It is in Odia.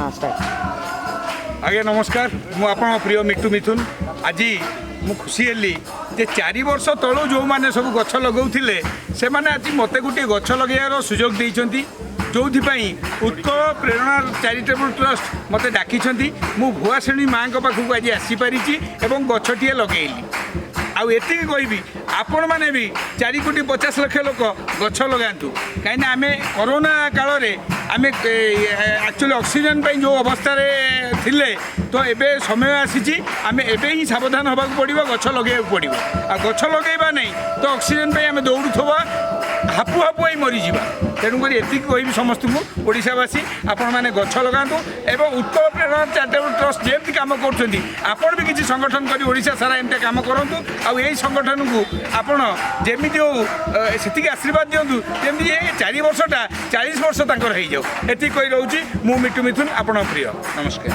ହଁ, ଷ୍ଟାର୍ଟ। ଆଜ୍ଞା ନମସ୍କାର। ମୁଁ ଆପଣଙ୍କ ପ୍ରିୟ ମିଟୁ ମିଥୁନ। ଆଜି ମୁଁ ଖୁସି ହେଲି ଯେ 4 ବର୍ଷ ତଳୁ ଯେଉଁମାନେ ସବୁ ଗଛ ଲଗାଉଥିଲେ, ସେମାନେ ଆଜି ମୋତେ ଗୋଟିଏ ଗଛ ଲଗାଇବାର ସୁଯୋଗ ଦେଇଛନ୍ତି, ଯେଉଁଥିପାଇଁ ଉତ୍କଳ ପ୍ରେରଣା ଚାରିଟେବୁଲ୍ ଟ୍ରଷ୍ଟ ମୋତେ ଡାକିଛନ୍ତି। ମୁଁ ଭୁଆଶୁଣୀ ମାଆଙ୍କ ପାଖକୁ ଆଜି ଆସିପାରିଛି ଏବଂ ଗଛଟିଏ ଲଗେଇଲି। ଆଉ ଏତିକି କହିବି, ଆପଣମାନେ ବି 4 କୋଟି 50 ଲକ୍ଷ ଲୋକ ଗଛ ଲଗାନ୍ତୁ, କାହିଁକିନା ଆମେ କରୋନା କାଳରେ ଆମେ ଆକ୍ଚୁଆଲି ଅକ୍ସିଜେନ୍ ପାଇଁ ଯେଉଁ ଅବସ୍ଥାରେ ଥିଲେ, ତ ଏବେ ସମୟ ଆସିଛି, ଆମେ ଏବେ ହିଁ ସାବଧାନ ହେବାକୁ ପଡ଼ିବ, ଗଛ ଲଗାଇବାକୁ ପଡ଼ିବ। ଆଉ ଗଛ ଲଗାଇବା ନାହିଁ ତ ଅକ୍ସିଜେନ୍ ପାଇଁ ଆମେ ଦୌଡ଼ୁଥିବା, ହାପୁ ହାପୁ ହେଇ ମରିଯିବା। ତେଣୁକରି ଏତିକି କହିବି ସମସ୍ତଙ୍କୁ, ଓଡ଼ିଶାବାସୀ, ଆପଣମାନେ ଗଛ ଲଗାନ୍ତୁ ଏବଂ ଉତ୍କଳ ପ୍ରେରଣା ଚାରିଟେବୁଲ୍ ଟ୍ରଷ୍ଟ ଯେମିତି କାମ କରୁଛନ୍ତି, ଆପଣ ବି କିଛି ସଂଗଠନ କରି ଓଡ଼ିଶା ସାରା ଏମିତି କାମ କରନ୍ତୁ। ଆଉ ଏଇ ସଂଗଠନକୁ ଆପଣ ଯେମିତି ହଉ ସେତିକି ଆଶୀର୍ବାଦ ଦିଅନ୍ତୁ, ଯେମିତି ଏ 4 ବର୍ଷଟା 40 ବର୍ଷ ତାଙ୍କର ହେଇଯାଉ। ଏତିକି କହି ରହୁଛି। ମୁଁ ମିଟୁ ମିଥୁନ, ଆପଣଙ୍କ ପ୍ରିୟ। ନମସ୍କାର।